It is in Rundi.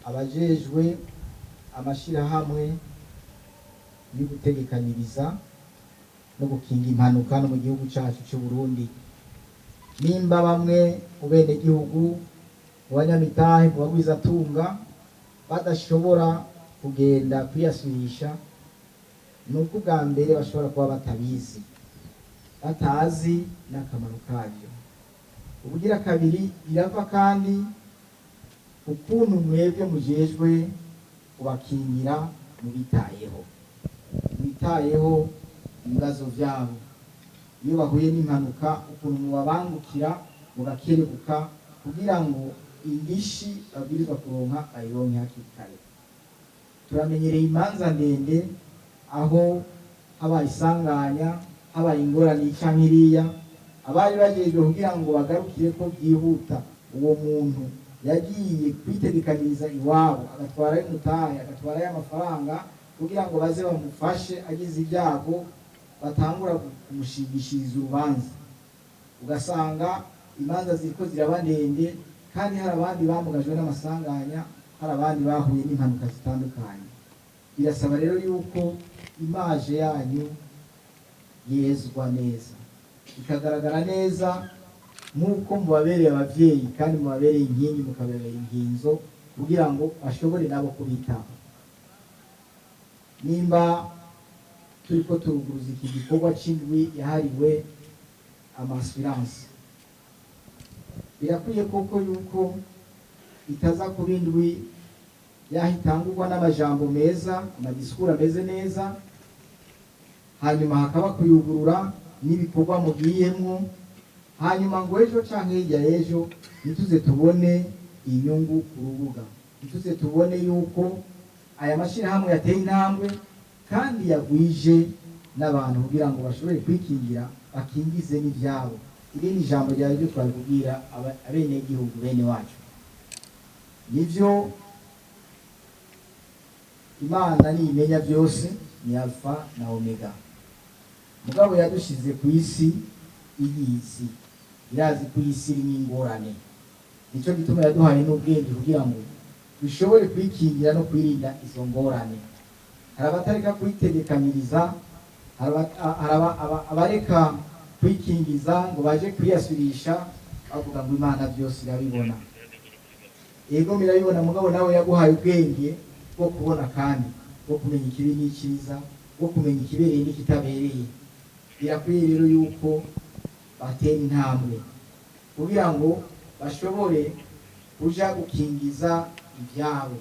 Abajejwe amashirahamwe yo gutegekaniriza no gukinga impanuka no mu gihugu cyacu cy'u Burundi, nimba bamwe mu benegihugu, mu banyamitahe, mu bagwizatunga badashobora kugenda kwiyasurisha, ni uko ubwa mbere bashobora kuba batabizi, batazi n'akamaro kabyo. Ubugira kabiri, birava kandi ukuntu mwebwe mujejwe kubakingira mubitayeho, mwitayeho ibibazo byabo. Iyo bahuye n'impanuka, ukuntu mubabangukira mugakerebuka kugira ngo indishi babwirizwa kuronka bayironke hakiri kare. Turamenyereye imanza ndende aho habaye isanganya, habaye ingorane canke iriya, abari bajejwe kugira ngo bagarukire ko byihuta uwo muntu yagiye kwitegekaniriza iwabo, agatwarayo umutahe, agatwarayo amafaranga kugira ngo baze bamufashe agize ibyago, batangura kumushingishiriza urubanza, ugasanga imanza ziriko ziraba ndende kandi hari abandi bamugajwe n'amasanganya, hari abandi bahuye n'impanuka zitandukanye. Birasaba rero yuko image yanyu yezwa neza, ikagaragara neza nk'uko mubabereye abavyeyi kandi mubabereye inkingi, mukabereye inkinzo kugira ngo bashobore nabo kubitaho. Nimba turiko turuguruza iki gikorwa c'indwi yahariwe ama assurances, birakwiye koko yuko itaza kuba indwi yaho itangurwa n'amajambo meza, ama discours ameze neza, hanyuma hakaba kuyugurura n'ibikorwa mugiyemwo, hanyuma ngo ejo canke hirya y'ejo ntituze tubone inyungu ku rubuga, ntituze tubone yuko aya mashirahamwe yateye intambwe kandi yagwije n'abantu kugira ngo bashobore kwikingira, bakingize n'ivyabo. Irindi jambo ryari ryo twari kubwira abenegihugu bene wacu, nivyo Imana niyimenya byose, ni Alpha na Omega, mugabo yadushize ku isi iyizi, irazi ko iyi si irimo ingorane. Nicyo gituma yaduhaye n'ubwenge kugira ngo dushobore kwikingira no kwirinda izo ngorane. Hari abatareka kwitegekanyiriza, hari abareka kwikingiza ngo baje kwiyasurisha, bavuga ngo Imana byose irabibona. Yego, mirabibona, mugabo nawe yaguhaye ubwenge bwo kubona kandi bwo kumenya ikibi n'icyiza, bwo kumenya ikibereye n'ikitabereye. Birakwiye rero yuko batera intambwe kugira ngo bashobore kuja gukingiza ibyabo.